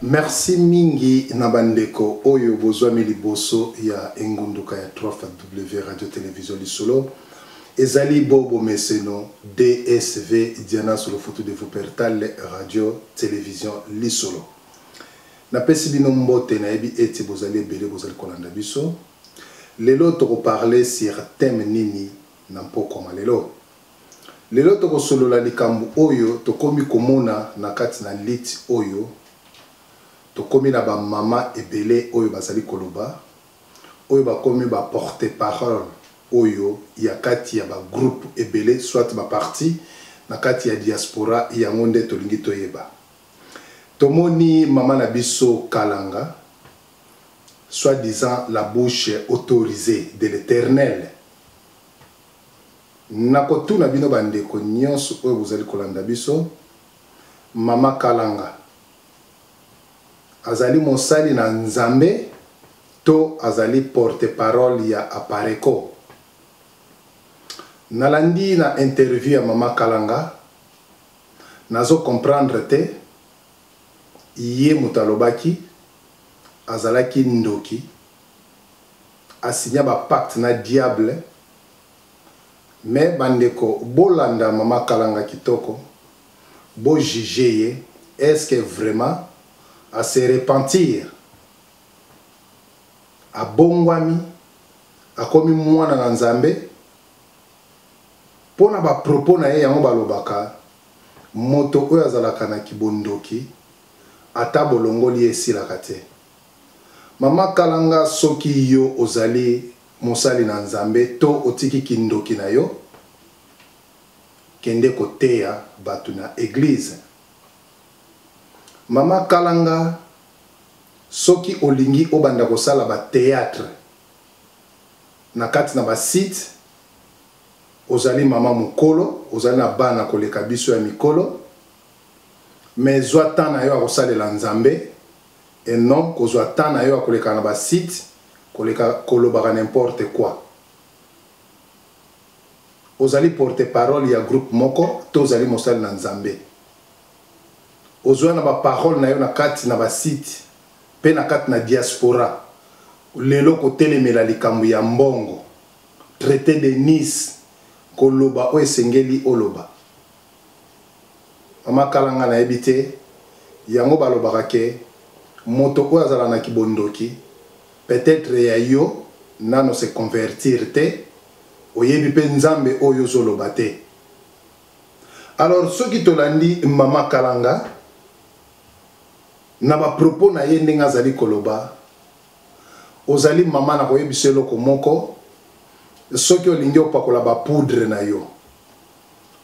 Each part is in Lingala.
Merci mingi na ba ndeko oyo bozwami liboso ya engunduka ya 3W Radio Television Lisolo. Ezali bo bomeseno DSV Diana Solofutu de Wuppertal Radio Television Lisolo. Napesi bino mbote, nayebi ete bozali ebele bozali kolanda biso. Lelo toko parler sur thème nini na mpokwa mwa lelo? Lelo tokosolola likambo oyo tokomi komona na kati na lutte oyo. Tokomi na ba mama ebele oyo bazali koloba, oyo bakomi ba porte parole oyo ya kati ya ba groupe ebele soit ba parti na kati ya diaspora. Yango nde tolingi toyeba. Tomoni mama na biso Kalanga, soit disant la bouche autorisée de l'Eternel. Nakotuna bino ba ndeko nionso oyo bozali kolanda biso, Mama Kalanga azali mosali na Nzambe to azali porte parole ya Apareco? Nalandi na interview ya Mama Kalanga, nazo comprendre te, ye moto alobaki azalaki ndoki, a signa ba pacte na diable. Mais ba ndeko bolanda mama kalanga kitoko, bo juger ye, est ce que vraiment a se repentir, abongwami, akomi mwana na Nzambe? Pona ba propos na ye, yango balobaka moto oyo azalaka na kibondoki ata bolongoli ye esilaka te. Mama kalanga, soki yo ozali mosali na Nzambe to otiki kindoki na yo, kende koteya batu na eglise. Mama kalanga, soki olingi obanda kosala ba theatre na kati na ba site, ozali mama mukolo, ozali na bana koleka biso ya mikolo, mais zwa temps na yo ya kosalela Nzambe et non kozwa temps na yo ya koleka na ba site koleka kolobaka n'importe quoi. Ozali porte parole ya groupe moko to ozali mosali na Nzambe? Ozoya na ba parole na yo na kati na ba site pe na kati na diaspora lelo kotelemela likambo ya mbongo, traite de Nice, koloba oyo esengeli oloba. Mama Kalanga, nayebi te, yango balobaka ke moto oyo azala na kibondoki, peut-etre ya yo nano se convertir te, oyebi pe Nzambe oyo ozoloba te. Alors soki tolandi Mama Kalanga na ba propos na ye ndenge azali koloba, ozali mama, nakoyebisa eloko moko, soki olingi opakola ba poudre na yo,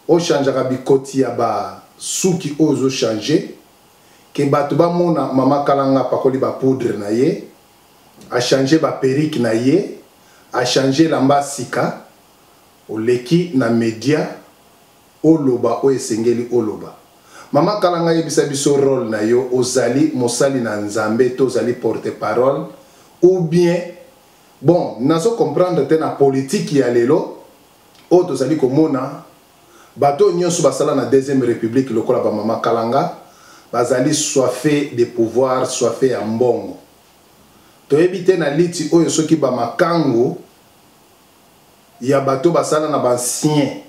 o changeaka bikoti ya ba suki oyo ozo changer, ke batu bamona mama kalanga apakoli ba poudre na ye, a changer ba perruque na ye, a changer elamba sika, oleki na media oloba oyo esengeli oloba. Mama kalanga, yebisa biso role na yo, ozali mosali na Nzambe to ozali porte parole ou bien? Bon, nazo comprendre te na politique ya lelo oyo tozali komona bato oyo nyonso basala na deuxième république lokola ba mama kalanga bazali soife de pouvoir, soife ya mbongo. Toyebi te na liti oyo soki ba makangu ya bato basala na ba ancien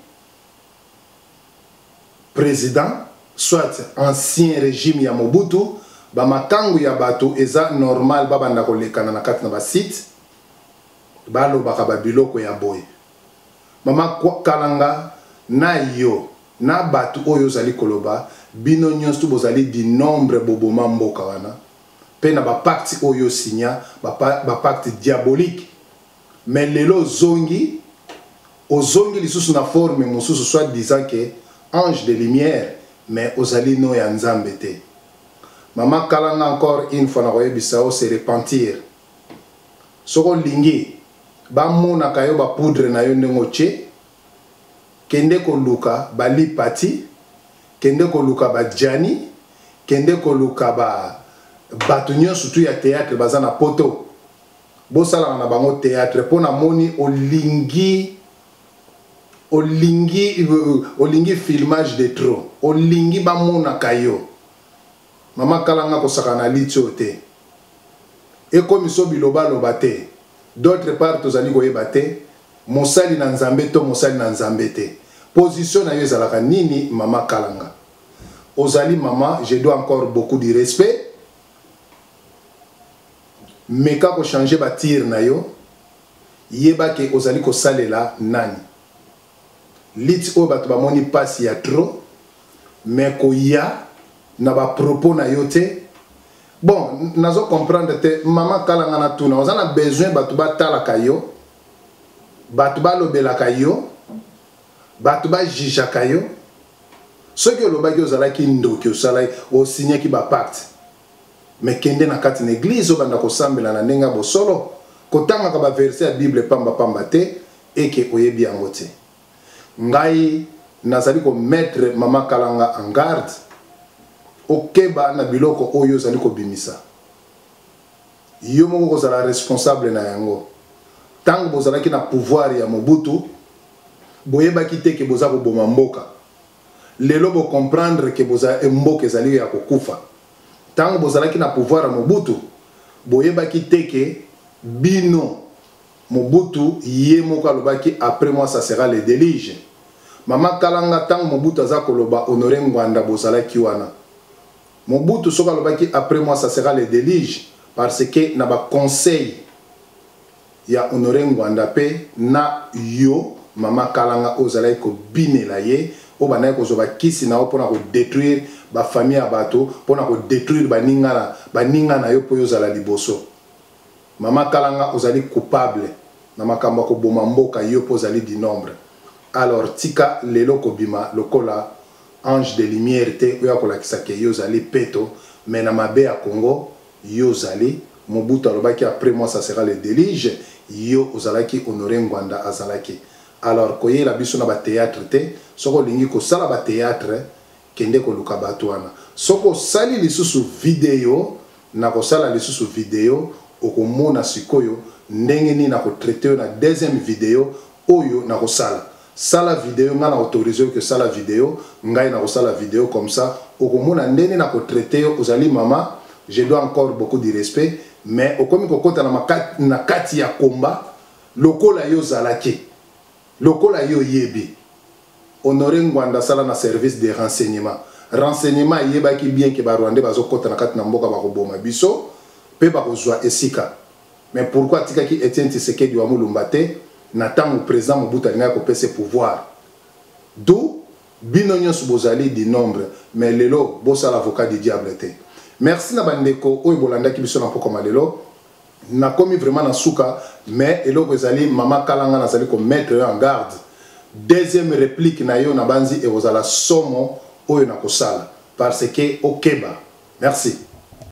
président soit ancien régime ya Mobutu, ba makangu ya bato eza normal babanda kolekana na kati na ba site, balobaka ba biloko ya boye. Mama Kalanga, na yo na bato oyo ozali koloba, bino nyonso bozali di nombre boboma mboka wana, pe na ba pacte oyo signa, ba pacte diabolique. Mais lelo ozongi lisusu na forme mosusu, soit disant que ange de lumière, mais ozali no ya Nzambe te. Mama Kalanga, encore une fois nakoyebisa yo, se repentir. Soki olingi bamonaka yo ba poudre na yo ndenge otie, kende koluka ba lipati, kende koluka ba Gianni, kende koluka ba bato nyonso tu ya théâtre baza na poto, bosalaka na bango théâtre, mpo namoni olingi filmage de trop, olingi bamonaka yo. Mama Kalanga kosakana na liti oyo te. Ekomiso bilobaloba te. D'autre part tozali koyeba te mosali na Nzambe to mosali na Nzambe te. Position na yo ezalaka nini mama Kalanga? Ozali mama, je dois encore beaucoup du respect. Meka ko changer ba tir na yo. Yeba ke ozali kosalela nani. Liti oyo bato bamoni pasi ya trop mais koya na ba propos na yo te. Bon, nazo comprendre te mama Kalanga na tuna oza na besoin bato batalaka yo, bato balobelaka yo, bato bajijaka yo. Soki olobaki ozalaki ndoki, osalaki osignaki ba pacte, mais kende na kati na eglise obanda kosambela na ndenge ya bosolo, kotangaka ba verset ya Bible pamba pamba te eke oyebi yango te. Ngai nazali ko mettre mama Kalanga en garde, okeba na biloko oyo ozali kobimisa. Yo moko kozala responsable na yango. Tango bozalaki na pouvoir ya Mobutu, boyebaki te ke boza koboma mboka. Lelo bo comprendre ke boza mboka ezali ya kokufa. Tango bozalaki na pouvoir ya Mobutu, boyebaki te ke bino Mobutu ye moko alobaki après moi ça sera le deluge. Mama Kalanga tango Mobutu aza koloba Honore Ngwanda bozalaki wana. Mobutu soki alobaki après moi ça sera le deluge parce que na ba conseil ya Honore Ngwanda pe na yo mama Kalanga oyo ozalaki kobinela ye, oyo bandaki kozwa ba kisi na yo pona ko detruire ba famille ya bato, pona ko detruire baninga na yo po yo ozala liboso. Mama Kalanga ozali coupable na makambo ya koboma mboka yo pe ozali du nombre alors tika lelo kobima lokola ange de lumière te oya kolakisa ke yo ozali peto mais na mabe ya Congo yo ozali Mobutu alobaki après moi ça sera le deluge yo ozalaki Honore Ngwanda azalaki alors koyela biso na ba theatre te soki olingi kosala ba theatre kende koluka batu wana soki osali lisusu video nakosala lisusu video okomona sikoyo ndenge nini nako traite yo na deuxième video oyo nakosala sala video ngai na autorise yo ke sala video ngai nakosala video comme ça okomona ndenge nako traite yo ozali mama je dois encore beaucoup de respect mais okomi kokota na kati ya combat lokola yo ozalaki lokola yo oyebi Honore Ngwanda asala na service de renseignement. Renseignement eyebaki bien que ba Rwandais bazo kota na kati na mboka bako boma biso pe bako zua esika. Mais pourquoi atikaki Etienne Tshisekedi wa Mulumba te na tango president Mobutu alingaki kopesa ye pouvoir? D'où bino nionso bozali du nombre mais lelo bosala avocat du diable te. Merci na ba ndeko oyo bolandaki biso na pokwa ma lelo. Nakomi vraiment na suka mais eloko ezali mama kalanga nazali ko mettre yo en garde deuxième replique na yo nabanzi ekozala somo oyo nakosala parce que okeba merci.